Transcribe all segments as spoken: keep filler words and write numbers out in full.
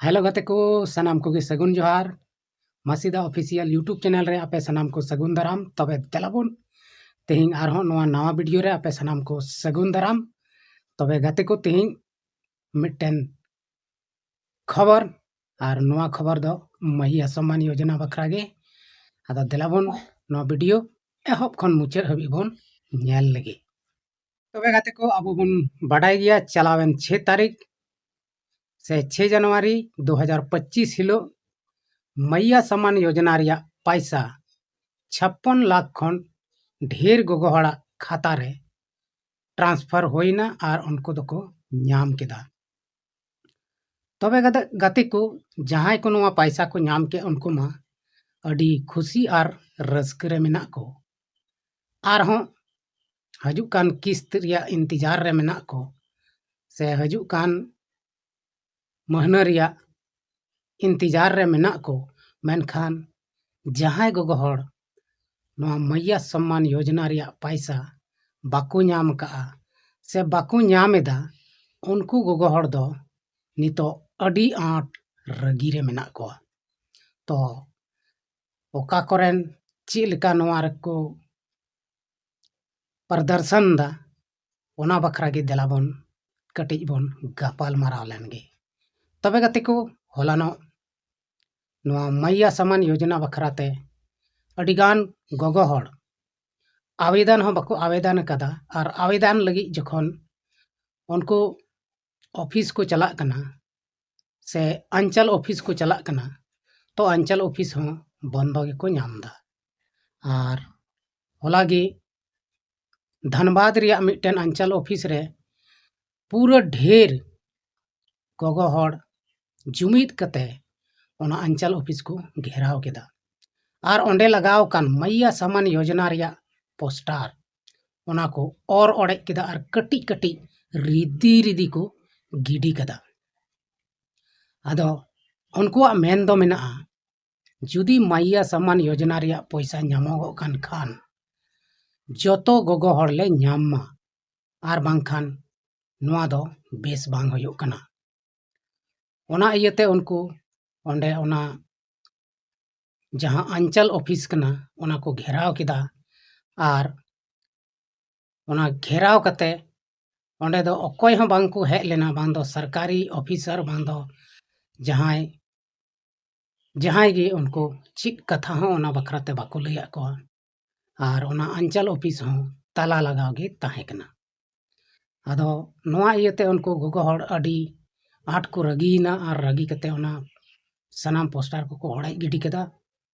Hello ᱜᱟᱛᱮ ᱠᱚ, ᱥᱟᱱᱟᱢ ᱠᱚᱜᱮ ᱥᱟᱹᱜᱩᱱ ᱡᱚᱦᱟᱨ᱾ ᱢᱟᱥᱤᱫᱟ ᱚᱯᱷᱤᱥᱤᱭᱟᱞ YouTube ᱪᱮᱱᱮᱞ ᱨᱮ ᱟᱯᱮ ᱥᱟᱱᱟᱢ ᱠᱚ ᱥᱟᱹᱜᱩᱱ ᱫᱟᱨᱟᱢ᱾ ᱛᱚᱵᱮ ᱫᱮᱞᱟᱵᱚᱱ ᱛᱮᱦᱮᱧ ᱟᱨᱦᱚᱸ ᱱᱚᱣᱟ ᱱᱟᱣᱟ ᱵᱷᱤᱰᱤᱭᱳ ᱨᱮ ᱟᱯᱮ ᱥᱟᱱᱟᱢ ᱠᱚ ᱥᱟᱹᱜᱩᱱ ᱫᱟᱨᱟᱢ᱾ ᱛᱚᱵᱮ ᱜᱟᱛᱮ ᱠᱚ, ᱛᱮᱦᱮᱧ ᱢᱤᱫᱴᱮᱱ ᱠᱷᱚᱵᱚᱨ, ᱟᱨ ᱱᱚᱣᱟ ᱠᱷᱚᱵᱚᱨ ᱫᱚ ᱢᱟᱦᱤᱭᱟ ᱥᱚᱢᱢᱟᱱ ᱭᱳᱡᱚᱱᱟ ᱵᱟᱠᱷᱨᱟ ᱜᱮ᱾ ᱟᱫᱚ ᱫᱮᱞᱟᱵᱚᱱ ᱱᱚᱣᱟ ᱵᱷᱤᱰᱤᱭᱳ ᱮᱦᱚᱵ ᱠᱷᱚᱱ ᱢᱩᱪᱟᱹᱫ ᱦᱟᱹᱵᱤᱡ ᱵᱚᱱ ᱧᱮᱞ ᱞᱮᱜᱮ᱾ ᱛᱚᱵᱮ ᱜᱟᱛᱮ ᱠᱚ, ᱟᱵᱚ ᱵᱚᱱ ᱵᱟᱰᱟᱭ ᱜᱮᱭᱟ, ᱪᱟᱞᱟᱣᱮᱱ ᱪᱷᱮ ᱛᱟᱹᱨᱤᱠᱷ ᱥᱮ ᱪᱷᱮ ᱡᱟᱱᱩᱣᱟᱨᱤ ᱫᱩ ᱦᱟᱡᱟᱨ ᱯᱚᱸᱪᱤᱥ ᱦᱤᱞᱳᱜ ᱢᱟᱭᱭᱟ ᱥᱟᱢᱟᱱ ᱭᱳᱡᱚᱱᱟ ᱨᱮᱭᱟᱜ ᱯᱟᱭᱥᱟ ᱪᱷᱟᱯᱯᱚᱱ ᱞᱟᱠᱷ ᱠᱷᱚᱱ ᱰᱷᱮᱨ ᱜᱚᱜᱚ ᱦᱚᱲᱟᱜ ᱠᱷᱟᱛᱟ ᱨᱮ ᱴᱨᱟᱱᱥᱯᱷᱟᱨ ᱦᱩᱭᱱᱟ ᱟᱨ ᱩᱱᱠᱩ ᱫᱚᱠᱚ ᱧᱟᱢ ᱠᱮᱫᱟ᱾ ᱛᱚᱵᱮ ᱜᱟᱛᱮ, ᱜᱟᱛᱮ ᱠᱚ, ᱡᱟᱦᱟᱸᱭ ᱠᱚ ᱱᱚᱣᱟ ᱯᱟᱭᱥᱟ ᱠᱚ ᱧᱟᱢ ᱠᱮᱫ, ᱩᱱᱠᱩ ᱢᱟ ᱟᱹᱰᱤ ᱠᱷᱩᱥᱤ ᱟᱨ ᱨᱟᱹᱥᱠᱟᱹ ᱨᱮ ᱢᱮᱱᱟᱜ ᱠᱚ᱾ ᱟᱨᱦᱚᱸ ᱦᱤᱡᱩᱜ ᱠᱟᱱ ᱠᱤᱥᱛ ᱨᱮᱭᱟᱜ ᱤᱱᱛᱮᱡᱟᱨ ᱨᱮ ᱢᱮᱱᱟᱜ ᱠᱚ, ᱥᱮ ᱦᱤᱡᱩᱜ ᱠᱟᱱ ᱢᱟᱹᱦᱱᱟᱹ ᱨᱮᱭᱟᱜ ᱤᱱᱛᱮᱡᱟᱨ ᱨᱮ ᱢᱮᱱᱟᱜ ᱠᱚ᱾ ᱢᱮᱱᱠᱷᱟᱱ ᱡᱟᱦᱟᱸᱭ ᱜᱚᱜᱚ ᱦᱚᱲ ᱱᱚᱣᱟ ᱢᱟᱭᱭᱟ ᱥᱚᱢᱢᱟᱱ ᱭᱳᱡᱚᱱᱟ ᱨᱮᱭᱟᱜ ᱯᱟᱭᱥᱟ ᱵᱟᱠᱚ ᱧᱟᱢ ᱟᱠᱟᱫᱼᱟ ᱥᱮ ᱵᱟᱠᱚ ᱧᱟᱢ ᱮᱫᱟ, ᱩᱱᱠᱩ ᱜᱚᱜᱚ ᱦᱚᱲ ᱫᱚ ᱱᱤᱛᱚᱜ ᱟᱹᱰᱤ ᱟᱸᱴ ᱨᱟᱹᱜᱤ ᱨᱮ ᱢᱮᱱᱟᱜ ᱠᱚᱣᱟ᱾ ᱛᱚ ᱚᱠᱟ ᱠᱚᱨᱮᱱ ᱪᱮᱫ ᱞᱮᱠᱟ ᱱᱚᱣᱟ ᱨᱮᱠᱚ ᱯᱨᱚᱫᱚᱨᱥᱚᱱ ᱫᱟ, ᱚᱱᱟ ᱵᱟᱠᱷᱨᱟ ᱜᱮ ᱫᱮᱞᱟ ᱵᱚᱱ ᱠᱟᱹᱴᱤᱡ ᱵᱚᱱ ᱜᱟᱯᱟᱞ ᱢᱟᱨᱟᱣ ᱞᱮᱱ ᱜᱮ᱾ ᱛᱚᱵᱮ ᱜᱟᱛᱮ ᱠᱚ, ᱦᱚᱞᱟᱱᱚᱜ ᱱᱚᱣᱟ ᱢᱟᱭᱭᱟ ᱥᱟᱢᱟᱱ ᱭᱳᱡᱚᱱᱟ ᱵᱟᱠᱷᱨᱟ ᱛᱮ ᱟᱹᱰᱤᱜᱟᱱ ᱜᱚᱜᱚ ᱦᱚᱲ ᱟᱵᱮᱫᱟᱱ ᱦᱚᱸ ᱵᱟᱠᱚ ᱟᱵᱮᱫᱟᱱ ᱟᱠᱟᱫᱟ, ᱟᱨ ᱟᱵᱮᱫᱟᱱ ᱞᱟᱹᱜᱤᱫ ᱡᱚᱠᱷᱚᱱ ᱩᱱᱠᱩ ᱚᱯᱷᱤᱥ ᱠᱚ ᱪᱟᱞᱟᱜ ᱠᱟᱱᱟ ᱥᱮ ᱟᱧᱪᱟᱞ ᱚᱯᱷᱤᱥ ᱠᱚ ᱪᱟᱞᱟᱜ ᱠᱟᱱᱟ, ᱛᱚ ᱟᱧᱪᱟᱞ ᱚᱯᱷᱤᱥ ᱦᱚᱸ ᱵᱚᱱᱫᱚ ᱜᱮᱠᱚ ᱧᱟᱢ ᱮᱫᱟ᱾ ᱟᱨ ᱦᱚᱞᱟ ᱜᱮ ᱫᱷᱟᱱᱵᱟᱫᱽ ᱨᱮᱭᱟᱜ ᱢᱤᱫᱴᱮᱱ ᱟᱧᱪᱟᱞ ᱚᱯᱷᱤᱥ ᱨᱮ ᱯᱩᱨᱟᱹ ᱰᱷᱮᱨ ᱜᱚᱜᱚ ᱦᱚᱲ ᱡᱩᱢᱤᱫ ᱠᱟᱛᱮ ᱚᱱᱟ ᱟᱧᱪᱟᱞ ᱚᱯᱷᱤᱥ ᱠᱚ ᱜᱷᱮᱨᱟᱣ ᱠᱮᱫᱟ᱾ ᱟᱨ ᱚᱸᱰᱮ ᱞᱟᱜᱟᱣ ᱟᱠᱟᱱ ᱢᱟᱭᱭᱟ ᱥᱟᱢᱟᱱ ᱭᱳᱡᱚᱱᱟ ᱨᱮᱭᱟᱜ ᱯᱳᱥᱴᱟᱨ, ᱚᱱᱟ ᱠᱚ ᱚᱨ ᱚᱲᱮᱡ ᱠᱮᱫᱟ ᱟᱨ ᱠᱟᱹᱴᱤᱡ ᱠᱟᱹᱴᱤᱡ ᱨᱤᱫᱤ ᱨᱤᱫᱤ ᱠᱚ ᱜᱤᱰᱤ ᱠᱟᱫᱟ᱾ ᱟᱫᱚ ᱩᱱᱠᱩᱣᱟᱜ ᱢᱮᱱ ᱫᱚ ᱢᱮᱱᱟᱜᱼᱟ, ᱡᱩᱫᱤ ᱢᱟᱭᱭᱟ ᱥᱟᱢᱟᱱ ᱭᱳᱡᱚᱱᱟ ᱨᱮᱭᱟᱜ ᱯᱚᱭᱥᱟ ᱧᱟᱢᱚᱜᱚᱜ ᱠᱟᱱ ᱠᱷᱟᱱ, ᱡᱚᱛᱚ ᱜᱚᱜᱚ ᱦᱚᱲ ᱞᱮ ᱧᱟᱢ ᱢᱟ, ᱟᱨ ᱵᱟᱝᱠᱷᱟᱱ ᱱᱚᱣᱟ ᱫᱚ ᱵᱮᱥ ᱵᱟᱝ ᱦᱩᱭᱩᱜ ᱠᱟᱱᱟ᱾ ᱚᱱᱟ ᱤᱭᱟᱹᱛᱮ ᱩᱱᱠᱩ ᱚᱸᱰᱮ ᱚᱱᱟ ᱡᱟᱦᱟᱸ ᱟᱧᱪᱟᱞ ᱚᱯᱷᱤᱥ ᱠᱟᱱᱟ, ᱚᱱᱟ ᱠᱚ ᱜᱷᱮᱨᱟᱣ ᱠᱮᱫᱟ᱾ ᱟᱨ ᱚᱱᱟ ᱜᱷᱮᱨᱟᱣ ᱠᱟᱛᱮ ᱚᱸᱰᱮ ᱫᱚ ᱚᱠᱚᱭ ᱦᱚᱸ ᱵᱟᱝ ᱠᱚ ᱦᱮᱡ ᱞᱮᱱᱟ, ᱵᱟᱝ ᱫᱚ ᱥᱚᱨᱠᱟᱨᱤ ᱚᱯᱷᱤᱥᱟᱨ, ᱵᱟᱝ ᱫᱚ ᱡᱟᱦᱟᱸᱭ, ᱡᱟᱦᱟᱸᱭ ᱜᱮ ᱩᱱᱠᱩ ᱪᱮᱫ ᱠᱟᱛᱷᱟ ᱦᱚᱸ ᱚᱱᱟ ᱵᱟᱠᱷᱨᱟ ᱛᱮ ᱵᱟᱠᱚ ᱞᱟᱹᱭᱟᱫ ᱠᱚᱣᱟ᱾ ᱟᱨ ᱚᱱᱟ ᱟᱧᱪᱟᱞ ᱚᱯᱷᱤᱥ ᱦᱚᱸ ᱛᱟᱞᱟ ᱞᱟᱜᱟᱣ ᱜᱮ ᱛᱟᱦᱮᱸ ᱠᱟᱱᱟ᱾ ᱟᱫᱚ ᱱᱚᱣᱟ ᱤᱭᱟᱹᱛᱮ ᱩᱱᱠᱩ ᱜᱚᱜᱚ ᱦᱚᱲ ᱟᱹᱰᱤ ᱟᱸᱴ ᱠᱚ ᱨᱟᱹᱜᱤᱭᱮᱱᱟ ᱟᱨ ᱨᱟᱹᱜᱤ ᱠᱟᱛᱮ ᱚᱱᱟ ᱥᱟᱱᱟᱢ ᱯᱳᱥᱴᱟᱨ ᱠᱚᱠᱚ ᱚᱲᱮᱡ ᱜᱤᱰᱤ ᱠᱮᱫᱟ᱾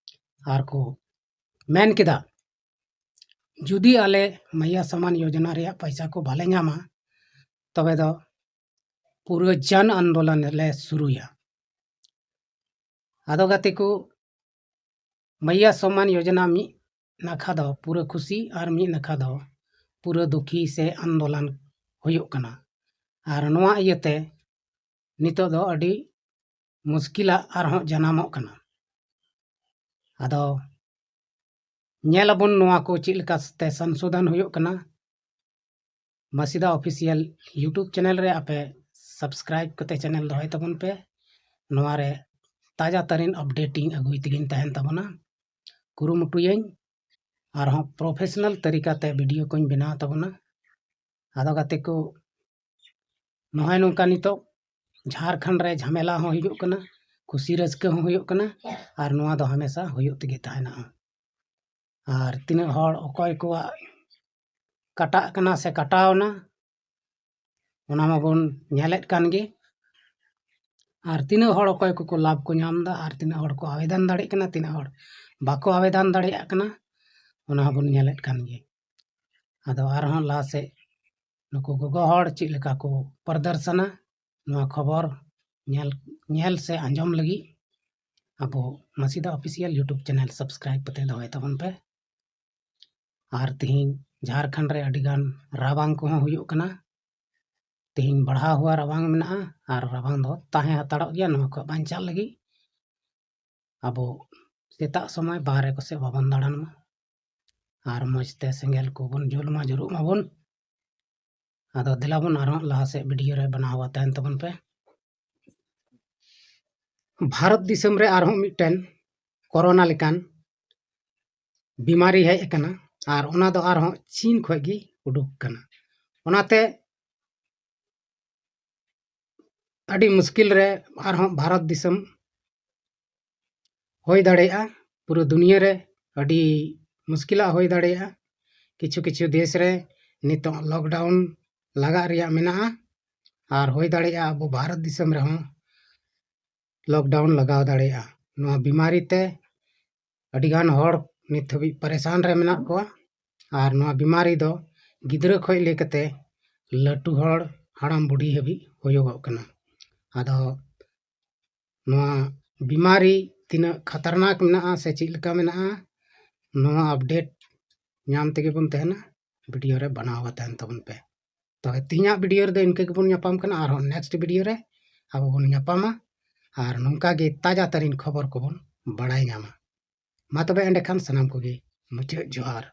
ᱟᱨ ᱠᱚ ᱢᱮᱱ ᱠᱮᱫᱟ, ᱡᱩᱫᱤ ᱟᱞᱮ ᱢᱟᱭᱭᱟ ᱥᱚᱢᱢᱟᱱ ᱭᱳᱡᱚᱱᱟ ᱨᱮᱭᱟᱜ ᱯᱚᱭᱥᱟ ᱠᱚ ᱵᱟᱞᱮ ᱧᱟᱢᱟ, ᱛᱚᱵᱮ ᱫᱚ ᱯᱩᱨᱟᱹ ᱡᱚᱱ ᱟᱱᱫᱳᱞᱚᱱ ᱞᱮ ᱥᱩᱨᱩᱭᱟ᱾ ᱟᱫᱚ ᱜᱟᱛᱮ ᱠᱚ, ᱢᱟᱭᱭᱟ ᱥᱚᱢᱢᱟᱱ ᱭᱳᱡᱚᱱᱟ ᱢᱤᱫ ᱱᱟᱠᱷᱟ ᱫᱚ ᱯᱩᱨᱟᱹ ᱠᱷᱩᱥᱤ ᱟᱨ ᱢᱤᱫ ᱱᱟᱠᱷᱟ ᱫᱚ ᱯᱩᱨᱟᱹ ᱫᱩᱠᱷᱤ ᱥᱮ ᱟᱱᱫᱳᱞᱚᱱ ᱦᱩᱭᱩᱜ ᱠᱟᱱᱟ᱾ ᱟᱨ ᱱᱚᱣᱟ ᱤᱭᱟᱹᱛᱮ ᱱᱤᱛᱚᱜ ᱫᱚ ᱟᱹᱰᱤ ᱢᱩᱥᱠᱤᱞᱟᱜ ᱟᱨᱦᱚᱸ ᱡᱟᱱᱟᱢᱚᱜ ᱠᱟᱱᱟ᱾ ᱟᱫᱚ ᱧᱮᱞ ᱟᱵᱚᱱ ᱱᱚᱣᱟ ᱠᱚ ᱪᱮᱫ ᱞᱮᱠᱟ ᱛᱮ ᱥᱚᱝᱥᱳᱫᱷᱚᱱ ᱦᱩᱭᱩᱜ ᱠᱟᱱᱟ᱾ ᱢᱟᱥᱤᱫᱟ ᱚᱯᱷᱤᱥᱤᱭᱟᱞ YouTube ᱪᱮᱱᱮᱞ ᱨᱮ ᱟᱯᱮ ᱥᱟᱵᱥᱠᱨᱟᱭᱤᱵ ᱠᱟᱛᱮ ᱪᱮᱱᱮᱞ ᱫᱚᱦᱚᱭ ᱛᱟᱵᱚᱱ ᱯᱮ᱾ ᱱᱚᱣᱟ ᱨᱮ ᱛᱟᱡᱟ ᱛᱟᱨᱤᱱ ᱟᱯᱰᱮᱴ ᱤᱧ ᱟᱹᱜᱩᱭ ᱛᱮᱜᱮᱧ ᱛᱟᱦᱮᱱ ᱛᱟᱵᱚᱱᱟ᱾ ᱠᱩᱨᱩᱢᱩᱴᱩᱭᱟᱹᱧ ᱟᱨᱦᱚᱸ ᱯᱨᱚᱯᱷᱮᱥᱚᱱᱟᱞ ᱛᱟᱹᱨᱤᱠᱟ ᱛᱮ ᱵᱷᱤᱰᱤᱭᱳ ᱠᱚᱧ ᱵᱮᱱᱟᱣ ᱛᱟᱵᱚᱱᱟ᱾ ᱟᱫᱚ ᱜᱟᱛᱮ ᱠᱚ, ᱱᱚᱜᱼᱚᱭ ᱱᱚᱝᱠᱟ ᱱᱤᱛᱚᱜ ᱡᱷᱟᱲᱠᱷᱚᱸᱰ ᱨᱮ ᱡᱷᱟᱢᱮᱞᱟ ᱦᱚᱸ ᱦᱩᱭᱩᱜ ᱠᱟᱱᱟ, ᱠᱩᱥᱤ ᱨᱟᱹᱥᱠᱟᱹ ᱦᱚᱸ ᱦᱩᱭᱩᱜ ᱠᱟᱱᱟ, ᱟᱨ ᱱᱚᱣᱟ ᱫᱚ ᱦᱟᱢᱮᱥᱟ ᱦᱩᱭᱩᱜ ᱛᱮᱜᱮ ᱛᱟᱦᱮᱱᱟ᱾ ᱟᱨ ᱛᱤᱱᱟᱹᱜ ᱦᱚᱲ ᱚᱠᱚᱭ ᱠᱚᱣᱟᱜ ᱠᱟᱴᱟᱜ ᱠᱟᱱᱟ ᱥᱮ ᱠᱟᱴᱟᱣ ᱮᱱᱟ, ᱚᱱᱟ ᱢᱟᱵᱚᱱ ᱧᱮᱞᱮᱫ ᱠᱟᱱ ᱜᱮ᱾ ᱟᱨ ᱛᱤᱱᱟᱹᱜ ᱦᱚᱲ ᱚᱠᱚᱭ ᱠᱚᱠᱚ ᱞᱟᱵᱷ ᱠᱚ ᱧᱟᱢ ᱮᱫᱟ, ᱟᱨ ᱛᱤᱱᱟᱹᱜ ᱦᱚᱲ ᱠᱚ ᱟᱵᱮᱫᱚᱱ ᱫᱟᱲᱮᱭᱟᱜ ᱠᱟᱱᱟ, ᱛᱤᱱᱟᱹᱜ ᱦᱚᱲ ᱵᱟᱠᱚ ᱟᱵᱮᱫᱚᱱ ᱫᱟᱲᱮᱭᱟᱜ ᱠᱟᱱᱟ, ᱚᱱᱟ ᱦᱚᱸᱵᱚᱱ ᱧᱮᱞᱮᱫ ᱠᱟᱱ ᱜᱮ᱾ ᱟᱫᱚ ᱟᱨᱦᱚᱸ ᱞᱟᱦᱟ ᱥᱮᱫ ᱱᱩᱠᱩ ᱜᱚᱜᱚ ᱦᱚᱲ ᱪᱮᱫ ᱞᱮᱠᱟ ᱠᱚ ᱯᱨᱚᱫᱚᱨᱥᱚᱱᱟ, ᱱᱚᱣᱟ ᱠᱷᱚᱵᱚᱨ ᱧᱮᱞ, ᱧᱮᱞ ᱥᱮ ᱟᱸᱡᱚᱢ ᱞᱟᱹᱜᱤᱫ ᱟᱵᱚ ᱢᱟᱥᱤᱫᱟ ᱚᱯᱷᱤᱥᱤᱭᱟᱞ YouTube ᱪᱮᱱᱮᱞ ᱥᱟᱵᱥᱠᱨᱟᱭᱤᱵ ᱠᱟᱛᱮ ᱫᱚᱦᱚᱭ ᱛᱟᱵᱚᱱ ᱯᱮ᱾ ᱟᱨ ᱛᱤᱦᱤᱧ ᱡᱷᱟᱲᱠᱷᱚᱸᱰ ᱨᱮ ᱟᱹᱰᱤᱜᱟᱱ ᱨᱟᱵᱟᱝ ᱠᱚᱦᱚᱸ ᱦᱩᱭᱩᱜ ᱠᱟᱱᱟ᱾ ᱛᱤᱦᱤᱧ ᱵᱟᱲᱦᱟᱣ ᱦᱩᱣᱟ ᱨᱟᱵᱟᱝ ᱢᱮᱱᱟᱜᱼᱟ ᱟᱨ ᱨᱟᱵᱟᱝ ᱫᱚ ᱛᱟᱦᱮᱸ ᱦᱟᱛᱟᱲᱚᱜ ᱜᱮᱭᱟ᱾ ᱱᱚᱣᱟ ᱠᱷᱚᱱ ᱵᱟᱧᱪᱟᱜ ᱞᱟᱹᱜᱤᱫ ᱟᱵᱚ ᱥᱮᱛᱟᱜ ᱥᱚᱢᱚᱭ ᱵᱟᱦᱨᱮ ᱠᱚᱥᱮᱫ ᱵᱟᱵᱚᱱ ᱫᱟᱬᱟᱱ ᱢᱟ ᱟᱨ ᱢᱚᱡᱽ ᱛᱮ ᱥᱮᱸᱜᱮᱞ ᱠᱚᱵᱚᱱ ᱡᱩᱞ ᱢᱟ, ᱡᱩᱨᱩᱜ ᱢᱟᱵᱚᱱ᱾ ᱟᱫᱚ ᱫᱮᱞᱟ ᱵᱚᱱ ᱟᱨᱦᱚᱸ ᱞᱟᱦᱟ ᱥᱮᱫ ᱵᱷᱤᱰᱤᱭᱳ ᱨᱮ ᱵᱮᱱᱟᱣ ᱛᱟᱦᱮᱱ ᱛᱟᱵᱚᱱ ᱯᱮ᱾ ᱵᱷᱟᱨᱚᱛ ᱫᱤᱥᱚᱢ ᱨᱮ ᱟᱨᱦᱚᱸ ᱢᱤᱫᱴᱮᱱ ᱠᱳᱨᱳᱱᱟ ᱞᱮᱠᱟᱱ ᱵᱤᱢᱟᱨᱤ ᱦᱮᱡ ᱟᱠᱟᱱᱟ, ᱟᱨ ᱚᱱᱟ ᱫᱚ ᱟᱨᱦᱚᱸ ᱪᱤᱱ ᱠᱷᱚᱱ ᱜᱮ ᱩᱰᱩᱠ ᱟᱠᱟᱱᱟ᱾ ᱚᱱᱟᱛᱮ ᱟᱹᱰᱤ ᱢᱩᱥᱠᱤᱞ ᱨᱮ ᱟᱨᱦᱚᱸ ᱵᱷᱟᱨᱚᱛ ᱫᱤᱥᱚᱢ ᱦᱩᱭ ᱫᱟᱲᱮᱭᱟᱜᱼᱟ᱾ ᱯᱩᱨᱟᱹ ᱫᱩᱱᱤᱭᱟᱹ ᱨᱮ ᱟᱹᱰᱤ ᱢᱩᱥᱠᱤᱞᱟᱜ ᱦᱩᱭ ᱫᱟᱲᱮᱭᱟᱜᱼᱟ᱾ ᱠᱤᱪᱷᱩ ᱠᱤᱪᱷᱩ ᱫᱮᱥ ᱨᱮ ᱱᱤᱛᱚᱜ ᱞᱚᱠᱰᱟᱣᱩᱱ ᱞᱟᱜᱟᱜ ᱨᱮᱭᱟᱜ ᱢᱮᱱᱟᱜᱼᱟ, ᱟᱨ ᱦᱩᱭ ᱫᱟᱲᱮᱭᱟᱜᱼᱟ ᱟᱵᱚ ᱵᱷᱟᱨᱚᱛ ᱫᱤᱥᱚᱢ ᱨᱮᱦᱚᱸ ᱞᱚᱠᱰᱟᱣᱩᱱ ᱞᱟᱜᱟᱣ ᱫᱟᱲᱮᱭᱟᱜᱼᱟ᱾ ᱱᱚᱣᱟ ᱵᱤᱢᱟᱨᱤ ᱛᱮ ᱟᱹᱰᱤᱜᱟᱱ ᱦᱚᱲ ᱱᱤᱛ ᱦᱟᱹᱵᱤᱡ ᱯᱟᱨᱮᱥᱟᱱ ᱨᱮ ᱢᱮᱱᱟᱜ ᱠᱚᱣᱟ, ᱟᱨ ᱱᱚᱣᱟ ᱵᱤᱢᱟᱨᱤ ᱫᱚ ᱜᱤᱫᱽᱨᱟᱹ ᱠᱷᱚᱱ ᱞᱟᱹᱭ ᱠᱟᱛᱮ ᱞᱟᱹᱴᱩ ᱦᱚᱲ, ᱦᱟᱲᱟᱢ ᱵᱩᱰᱷᱤ ᱦᱟᱹᱵᱤᱡ ᱦᱩᱭᱩᱜᱚᱜ ᱠᱟᱱᱟ᱾ ᱟᱫᱚ ᱱᱚᱣᱟ ᱵᱤᱢᱟᱨᱤ ᱛᱤᱱᱟᱹᱜ ᱠᱷᱟᱛᱟᱨᱱᱟᱠ ᱢᱮᱱᱟᱜᱼᱟ ᱥᱮ ᱪᱮᱫ ᱞᱮᱠᱟ ᱢᱮᱱᱟᱜᱼᱟ, ᱱᱚᱣᱟ ᱟᱯᱰᱮᱴ ᱧᱟᱢ ᱛᱮᱜᱮ ᱵᱚᱱ ᱛᱟᱦᱮᱱᱟ᱾ ᱵᱷᱤᱰᱤᱭᱳ ᱨᱮ ᱵᱮᱱᱟᱣ ᱠᱟᱛᱮ ᱛᱟᱦᱮᱱ ᱛᱟᱵᱚᱱ ᱯᱮ᱾ ᱛᱚᱵᱮ ᱛᱮᱦᱮᱧᱟᱜ ᱵᱷᱤᱰᱤᱭᱳ ᱨᱮᱫᱚ ᱤᱱᱠᱟᱹ ᱜᱮᱵᱚᱱ ᱧᱟᱯᱟᱢ ᱠᱟᱱᱟ, ᱟᱨᱦᱚᱸ ᱱᱮᱠᱥᱴ ᱵᱷᱤᱰᱤᱭᱳ ᱨᱮ ᱟᱵᱚ ᱵᱚᱱ ᱧᱟᱯᱟᱢᱟ᱾ ᱟᱨ ᱱᱚᱝᱠᱟ ᱜᱮ ᱛᱟᱡᱟ ᱛᱟᱹᱨᱤᱱ ᱠᱷᱚᱵᱚᱨ ᱠᱚᱵᱚᱱ ᱵᱟᱲᱟᱭ ᱧᱟᱢᱟ᱾ ᱢᱟ ᱛᱚᱵᱮ ᱮᱸᱰᱮᱠᱷᱟᱱ ᱥᱟᱱᱟᱢ ᱠᱚᱜᱮ ᱢᱩᱪᱟᱹᱫ ᱡᱚᱦᱟᱨ᱾